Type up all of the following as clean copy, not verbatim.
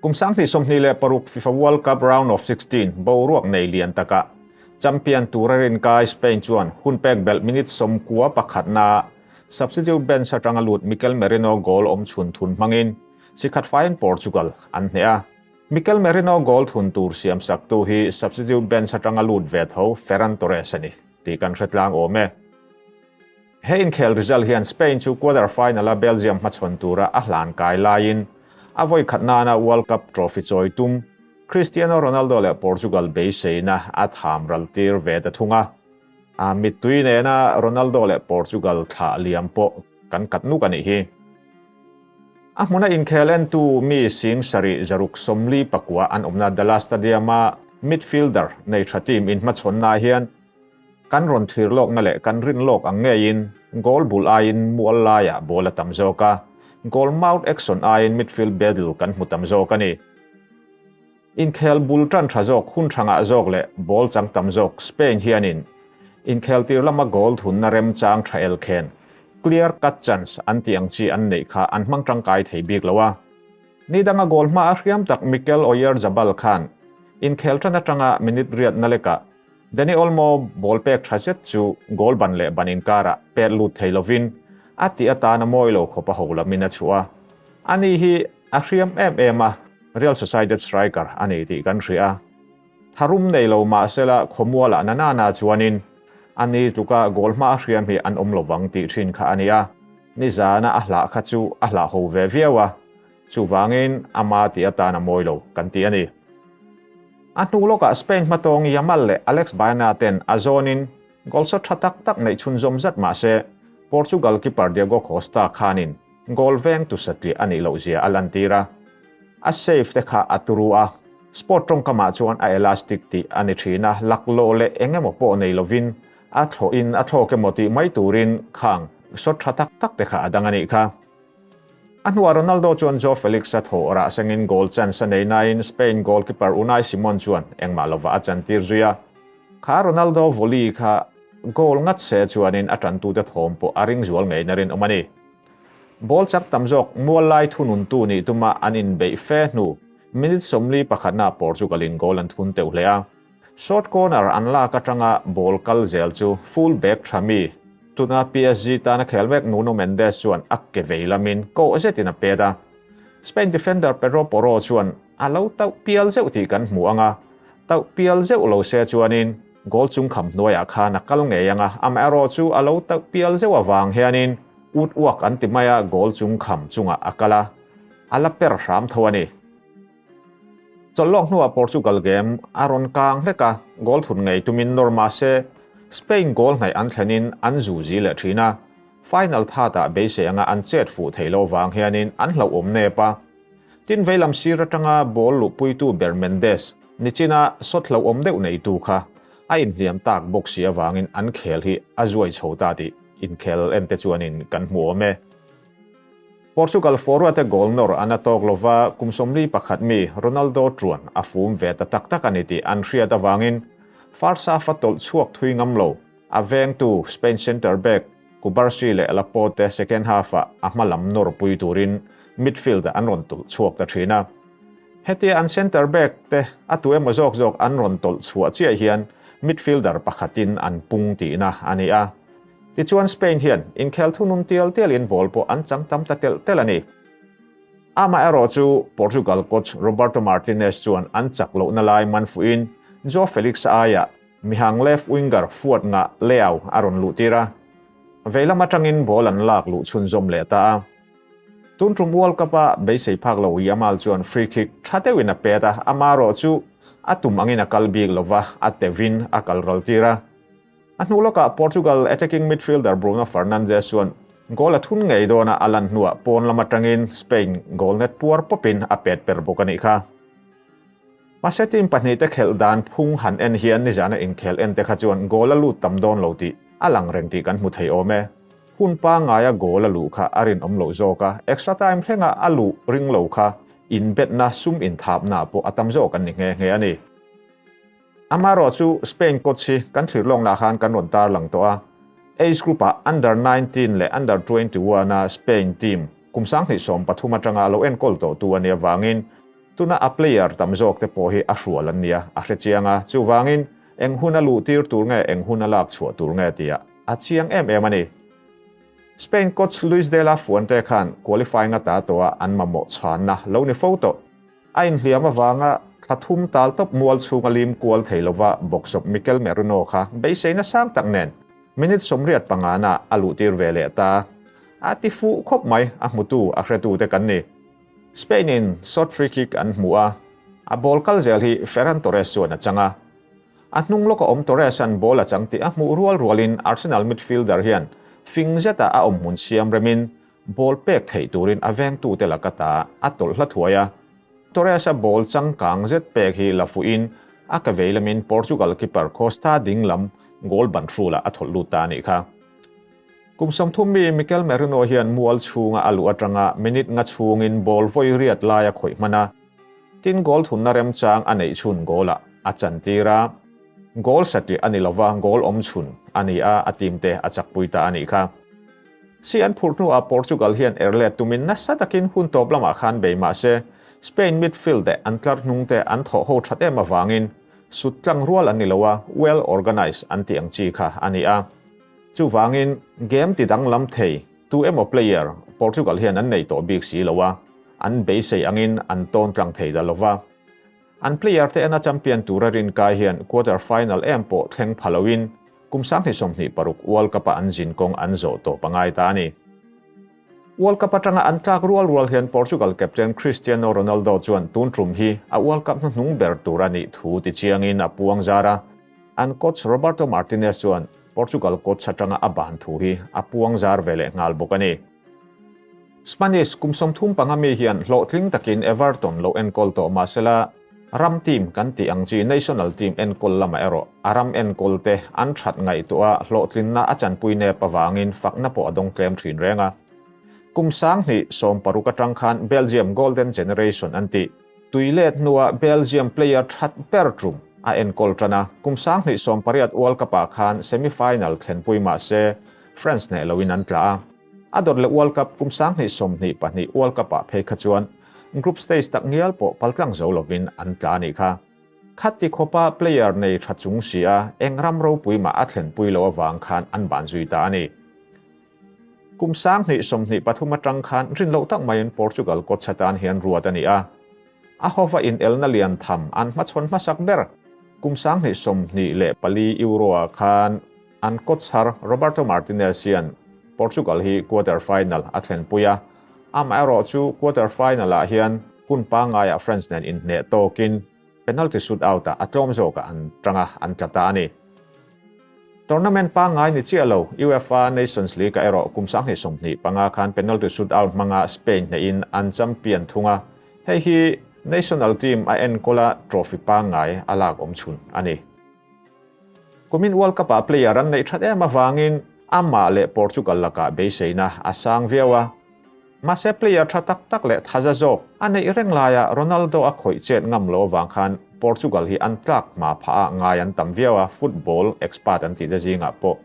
Kum 2026 FIFA World Cup Round of 16 boruak nei lian takah champion tura rinkai Spain chuan hun pek belh minute 91 na substitute bench atanga lut Mikel Merino goal awm chhun thun hmangin sikhat faiin Portugal an hneh a. Mikel Merino goal thun tur siam sak tu hi substitute bench atanga lut ve tho Ferran Torres a ni tih kan hre tlang awm e. He inkhel result hian Spain chu quarter final a Belgium hmachhawn tura a hlan kai laiin a vawi khat nana World Cup trophy chawi tum Cristiano Ronaldo leh Portugal beiseina a tham ral tir ve ta thung a. A mittui nena Ronaldo leh Portugal thlah liam pawh kan kat nuk a nih hi. A hmuna inkhel entu mi 7649 an awmna Dallas Stadium-a midfielder nei tha team inhmachhawnna hian kan rawn thlir lawkna leh kan rin lawk ang ngeiin goal bul aiin mual laiah ball a tam zawk a, goal mouth action aiin midfield battle kan hmu tam zawk a ni. Inkhel bul tan tha zawk hun thangah zawk leh ball chang tam zawk Spain hianin inkhel tir lama goal thunna remchang tha el khen clear cut chance an tih ang chi an neih kha an hmang tangkai thei bik lo a. Ni danga goal hma a hriam tak Mikel Oyarzabal khan inkhel tan atanga minute riat na lekah Dani Olmo ball pek tha zet chu goal ban leh ban inkarah pet lut thei lovin a tih atana mawi lo khawp a ho lamin a chhuah a. Ani hi a hriam em em a, Real Sociedad striker a ni tih kan hria a. Tharum nei lo mahsela khawmualah na nana chuanin ani tluka goal hma a hriam hi an awm lovang tih thin kha a ni a. Nizana a hlah kha chu a hlah ho ve viau a, chuvangin ama tih atana mawi lo kan ti a ni. A hnu lawkah Spain hmatawng Yamal leh Alex Baena ten a zawnin goal shot tha tak tak neih chhunzawm zat mah se Portugal keeper Diogo Costa khanin goal veng tu satliah a nih loh zia a lantir a. A save te kha a turu a, sport tawngkamah chuan a elastic tih a ni thin a, laklawh leh eng emaw pawh nei lovin a thlawhin a thlawk emaw tih mai turin khang shot tha tak tak te kha a dang a nih kha. A hnuah Ronaldo chuan Joao Felix a thawh rah sengin goal chance a nei nain Spain goalkeeper Unai Simon chuan engmah lova a chantir zui a. Kha Ronaldo volley kha goal ngat se chuanin a tantute thawm pawh a ring zual ngei na rinawm a ni. Ball chak tam zawk mual lai thununtu nih tuma an inbeih fe hnu minute 41 Portugal-in goal an thun teuh hle a. Short corner an lak atanga ball kal zel chu full back tha mi tuna PSG tana khel mek Nuno Mendes chuan a ke vei lamin koh zetin a pet a. Spain defender Pedro Porro chuan a lo tauh pial zeuh tih kan hmu ang a, tauh pial zeuh lo se chuanin goal chung kham hnuaiah khan a kal ngei ang a, amaherawh chu a lo tauh pial zeuh avang hianin ut uak an ti mai a, goal chung kham chungah a kal a, a la per hram tho a ni. Chawlhlawk hnuah Portugal game a rawn kang hlek a, goal thun ngei tumin nawr mah se Spain goal hnaih an thlenin an zu zi leh thin a, final thatah beisei anga an chet fuh theih loh vang hianin an hlauhawm nep a. Tin veilam sir atanga ball luhpuitu ber Mendes nichina shot hlauhawm deuh neitu kha a inhliam tak bawk si avangin an khel hi a zuai chho ta tih inkhel en te chuanin kan hmu awm e. Portugal forward te goal nawr an a tawk lova, kum 41 mi Ronaldo chuan a fum ve ta tak tak a ni tih an hriat avangin first half a tawlh chhuak thui ngam lo. A vengtu Spain centre back Cubarsi leh Laporte second half-ah a hma lam nawr pui turin midfield-ah an rawn tawlh chhuak ta thin a. Hetia an centre back te a tu emaw zawk zawk an rawn tawlh chhuah chiah hian midfielder pakhatin an pung tihna a ni a. Tichuan Spain hian inkhel thunun tial tialin ball pawh an chang tam ta telh telh a ni. Amaherawh chu Portugal coach Roberto Martinez chuan an chak lohna lai man fuhin Joao Felix aiah mihang left winger fuat ngah Leao a rawn luh tir a. Veilam atangin ball an lak luh chhunzawm leh ta a. Tun tum World Cup-a beisei phak lo Yamal chuan free kick tha deuhin a pet a, amaherawh chu a tum angin a kal bik lova, a tevin a kal ral tir a. A hnu lawkah Portugal attacking midfielder Bruno Fernandes chuan goal a thun ngei dawn a, a lan hnuah pawn lam atangin Spain goal net puar pawpin a pet per bawk a nih kha. Mahse team pahnih te khelh dan phung han en hian nizana inkhel en te kha chuan goal a lut tam dawn lo tih a lang reng tih kan hmu thei awm e. Hun pangaia goal a luh kha a rinawm loh zawk a, extra time thlenga a luh ring lo kha inbetna sum inthapna pawh a tam zawk an ni nghe nghe a ni. Amaherawh chu Spain coach hi kan thlir lawng lah khan kan rawn tarlang tawh a, age group-ah under 19 leh under 21 a Spain team kum 2013 atanga lo enkawl tawhtu a nih avangin Tuna a player tam zawk te pawh hi a hrual an nia, a hre chiang a, chuvangin eng hun a luh tir tur nge eng hun a lak chhuah tur nge tih a chiang em em a ni. Spain coach Luis de la Fuente khan qualifying ata tawha an mamawh chhanna lo ni fo tawh. A inhliam avanga thla thum tal tawp mual chhunga lim kual thei lova boxer Mikel Merino kha beiseina sang tak nen minute 85 na a luhtir ve leh ta. A ti fuh khawp mai, a hmutu a hretute kan ni. Spain in short free kick an hmu a, a ball kal zel hi Ferran Torres chuan a chang a. A hnung lawka awm Torres an ball a chang tih a hmuh rual rualin Arsenal midfielder hian fing zeta a awmhmun siam remin ball pek theih turin a vengtute laka ta a tawlh hla thuai a. Torres-a ball changkang zet pek hi la fuhin a ke vei lamin Portugal keeper Costa ding lam goal ban hrulah a thawlh lut ta a nih kha. Kum 30 mi Mikel Merino hian mual chhunga a luh atanga minute nga chhungin ball vawi riat lai a khawih hman a, tin goal thunna remchang a neih chhun goal-ah a chantir a. Goal satliah a ni lova, goal awm chhun a ni a, a team te a chakpui ta a nih kha. Si an phurh hnuah Portugal hian er let tumin nasa takin hun tawp lamah khan bei mah se, Spain midfield leh an tlar hnung te an thawh ho that em avangin sut tlang rual an ni lo a, well organised an tih ang chi kha a ni a. Chuvangin game ti danglam thei tu emaw player Portugal hian an nei tawh bik si lo a, an beisei angin an tawn tlang thei ta lo va. An player te ena champion tura rinkai hian quarter final em pawh thleng pha loin kum 2026 World Cup-a an zin kawng an zawh tawp a ngai ta a ni. World Cup atanga an tlak rual rual hian Portugal captain Cristiano Ronaldo chuan tun tum hi a World Cup hnuhnung ber tur a nih thu ti chiangin a puang zar a. An coach Roberto Martinez chuan Portugal coach atanga a ban thu hi a puang zar ve leh nghal bawk a ni. Spanish kum 35 mi hian hlawhtling takin Everton lo enkawl tawh mahsela ram team kan tih ang chi national team enkawl lamah erawh a ram enkawl te an that ngaihtuah a hlawhtlinna a chanpui nep avangin fakna pawh a dawng tlem thin reng a. Kum 2016 atang khan Belgium Golden Generation an tih. Tui let hnua Belgium player that ber tum a enkawl tan a, kum 2018 World Cup-ah khan semi-final thlenpui mahse France hneh loin an tla a. A dawt leh World Cup kum 2022 World Cup-ah phei kha chuan group stage tak ngial pawh paltlang zo lovin an tla a nih kha. Khati khawpa player nei tha chung si a, eng ram ropui mah a thlenpui lo avang khan an ban zui ta a ni. Kum 2023 atang khan rin loh tak maiin Portugal coach atan hian ruat a ni a. A hova inelna lian tham an hmachhawn hmasak ber kum 2024 Euro-ah khan an coach thar Roberto Martinez hian Portugal hi quarter final a thlenpui a. Amaherawh chu quarter final-ah hian hun pangaiah France nen inhneh tawkin penalty shootout-ah a tlawm zawkah an tang a, an tla ta a ni. Tournament pangngai ni chiah lo, UEFA Nations League-ah erawh kum 2025 khan penalty shootout hmanga Spain hnehin an champion thung a, hei hi national team a enkawla trophy pangngai a lak awm chhun a ni. Kumin World Cup-ah player an neih that em avangin amah leh Portugal lakah beiseina a sang viau a. Mahse player tha tak tak leh thaza zawk a neih reng laia Ronaldo a khawih chet ngam lo avang khan Portugal hi an tlak hma phah a ngai an tam viau a, football expert an tih te zingah pawh.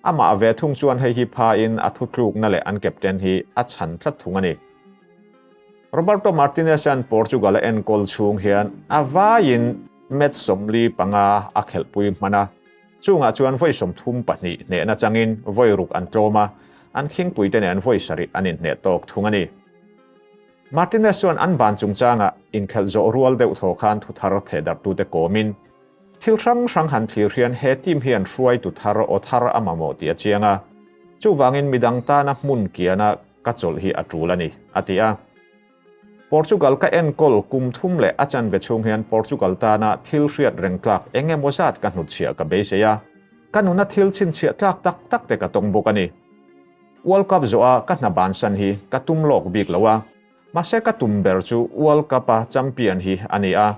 Amah ve thung chuan hei hi phain a thutlukna leh an captain hi a chhan tlat thung a ni. Roberto Martinez-a'n Portugal a enkawl chhung hian a vaiin match 45 a khelhpui hman a. Chungah chuan vawi 32 hnehna changin vawi ruk an tlawm a, an khingpuite nen vawi sarih an inhneh tawk thung a ni. Martinez chuan an ban chungchangah inkhelh zawh rual deuh thaw khan thu thar thehdarhtute kawmin, Thil hrang hrang han thlir hian he team hian hruaitu thar aw thar a mamawh tih a chiang a, chuvangin midang tana hmun kiana ka chawlh hi a tul a ni, a ti a. Portugal ka enkawl kum thum leh a chanve chhung hian Portugal tana thil hriat reng tlak eng emaw zat ka hnutchhiah ka beisei a, ka nuna thil chhinchhiah tlak tak tak te ka tawng bawk a ni. World Cup zawha ka hna bansan hi ka tum lawk bik lo a, mahse ka tum ber chu World Cup-a champion hi a ni a,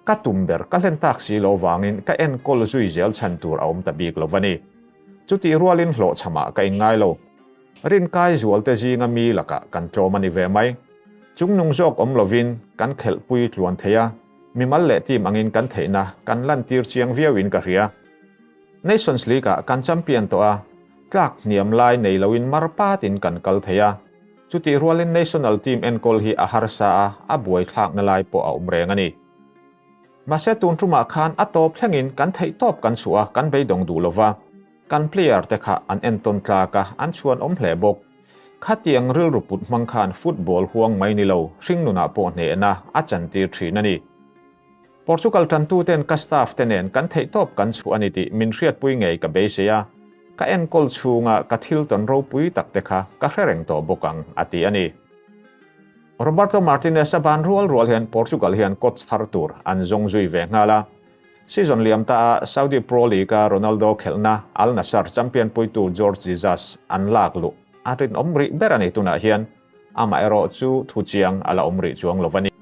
ka tum ber ka hlen tak si lo vangin ka enkawl zui zel chhan tur a awm ta bik lo va ni. Chutih rualin hlawhchhamah ka inngai lo. Rinkai zualte zinga mi lakah kan tlawm a ni ve mai. Chungnung zawk awm lovin kan khelhpui tluan thei a, mimal leh team angin kan theihna kan lantir chiang viauin ka hria. Nations League-ah kan champion tawh a, tlak hniam lai nei loin mar patin kan kal thei a. Chutih rualin national team enkawl hi a harsa a, a buaithlakna lai pawh a awm reng a ni. Mahse tun tumah khan a tawp thlengin kan theihtawp kan chhuah a, kan beidawng duh lova. Kan player te kha an entawn tlak a, an chhuan awm hle bawk. Khatiang rilru put hmang khan football huang mai ni lo, hringnunah pawh hnehna a chantir thin a ni. Portugal tantuten ka staff te nen kan theihtawp kan chhuah a ni tih min hriatpui ngei ka beisei a, ka enkawl chhunga ka thil tawn ropui tak te kha ka hre reng tawh bawk ang, a ti a ni. Roberto Martinez a ban rual rual hian Portugal hian coach thar tur an zawng zui ve nghal a. Season liam ta a Saudi Pro League-a Ronaldo khelhna Al Nassr champion puitu Jorge Jesus an lak luh a rinawm rih ber a ni tunah hian, amaherawhchu thu chiang a la awm rih chuang lo a ni.